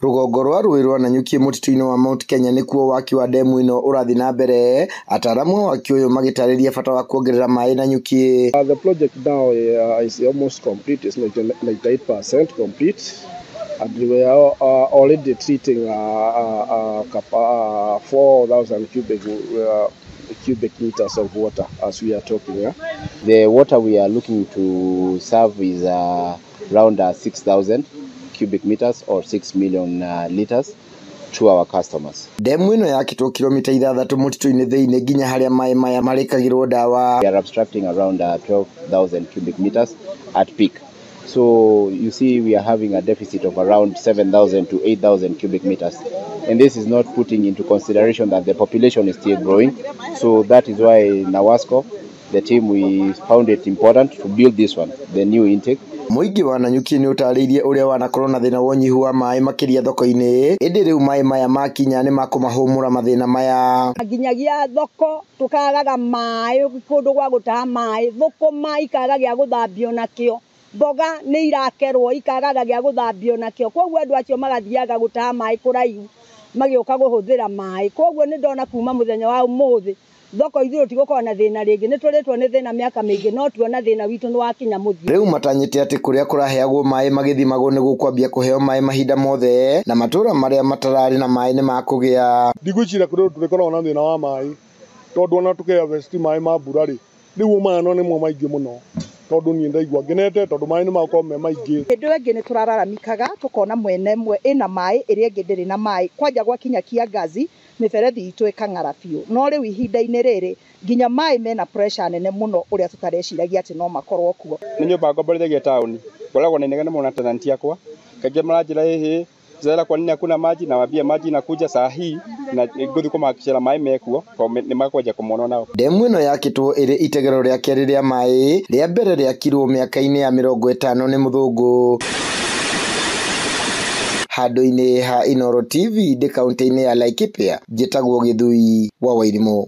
Rũgongo rwa rũĩ rwa Nanyuki mũtitũ-inĩ wa Mount Kenya nĩkuo waki wa ndemu ĩno ũrathiĩ na mbere, ataaramu a waki ũyũ magĩtarĩria bata wa kuongerera maĩ Nanyuki. The project now is almost complete. It's 98% complete, and we are already treating 4,000 cubic meters of water as we are talking. Yeah? The water we are looking to serve is around 6,000 cubic meters or 6 million liters to our customers. Ndemu ĩno yakĩtwo kilomita 6 mũtitũ-inĩ thĩinĩ nginya harĩa maĩ maya marĩkagĩrwo ndawa. We are abstracting around 12,000 cubic meters at peak. So you see we are having a deficit of around 7,000 to 8,000 cubic meters. And this is not putting into consideration that the population is still growing. So that is why NAWASSCO, the team, we found it important to build this one, the new intake. Mũingĩ wa Nanyuki nĩ ũtarĩirie ũrĩa wanakorwo na thĩna wa ũnyihu wa maĩ makĩria thoko-inĩ, ĩndĩ rĩu maĩ maya makinya nĩ makũmahũmũra mathĩna maya. Nginyagia thoko tukagaga maĩ kũndũ gwa gũtaha maĩ, thũkũma ikaga gĩa gũthambio nakĩo, mboga nĩ irakerwo ikagaga gĩa gũthambio nakĩo, koguo andũ acio magathiaga gũtaha maĩ kũraihu magĩũka kũhũthĩra maĩ. Koguo nĩ ndona kuma mũthenya wa ũmũthĩ thoko ithuĩ tũtigũkorwo na thĩna rĩngĩ, nĩ tũrĩtwo nĩ thĩna mĩaka mĩingĩ, no tuona thĩna witũ nĩ wakinya mũthia. Rĩu matanyĩte atĩ kũrĩa kũraheagwo maĩ magĩthimagwo nĩ gũkwambia kũheo maĩ mahinda mothe, na matũũra marĩa matararĩ na maĩ nĩ makũgĩa. Ndigwĩciria kũrĩ tũrĩkoragwo na thĩna wa maĩ, tondũ ona tũkĩharvest maĩ ma mbura rĩ, rĩu maya no nĩmo maingĩ mũno, tondũ niĩ ndaigua ngenete tondũ maĩ nĩ magũkorwo me maingĩ. Hĩndĩ ĩyo ĩngĩ nĩ tũrararamikaga tũkona mwena ĩmwe ĩna maĩ ĩrĩa ĩngĩ ndĩrĩ na maĩ, kwanja gwakinya kiangazi mĩberethi itũ ĩkang'ara biũ, no rĩu ihinda-inĩ rĩrĩ nginya maĩ mena pressure nene mũno ũrĩa tũtareciragia atĩ no makorwo kuo. Nĩ nyũmba ngomborithagia taũni, ngoragwo na inegene mũno na tenant yakwa, kaingĩ maranjĩra ĩhĩ Zera kwa nini hakuna maji, na wambia maji inakuja saa hii na ngũthiĩ kũmahakikishĩra maĩ mekuo tondũ nĩ makwanja kũmona nao. Ndemu ĩno yakĩtwo ĩrĩ itegero rĩa kerĩ rĩa maĩ, rĩa mbere rĩakirwo mĩaka-inĩ ya 50 nĩ mũthũngũ. Handũ-inĩ ha Inooro TV ndĩ kaũntĩ-inĩ ya Laikipia, njĩtagwo Gĩthui wa Wairimũ.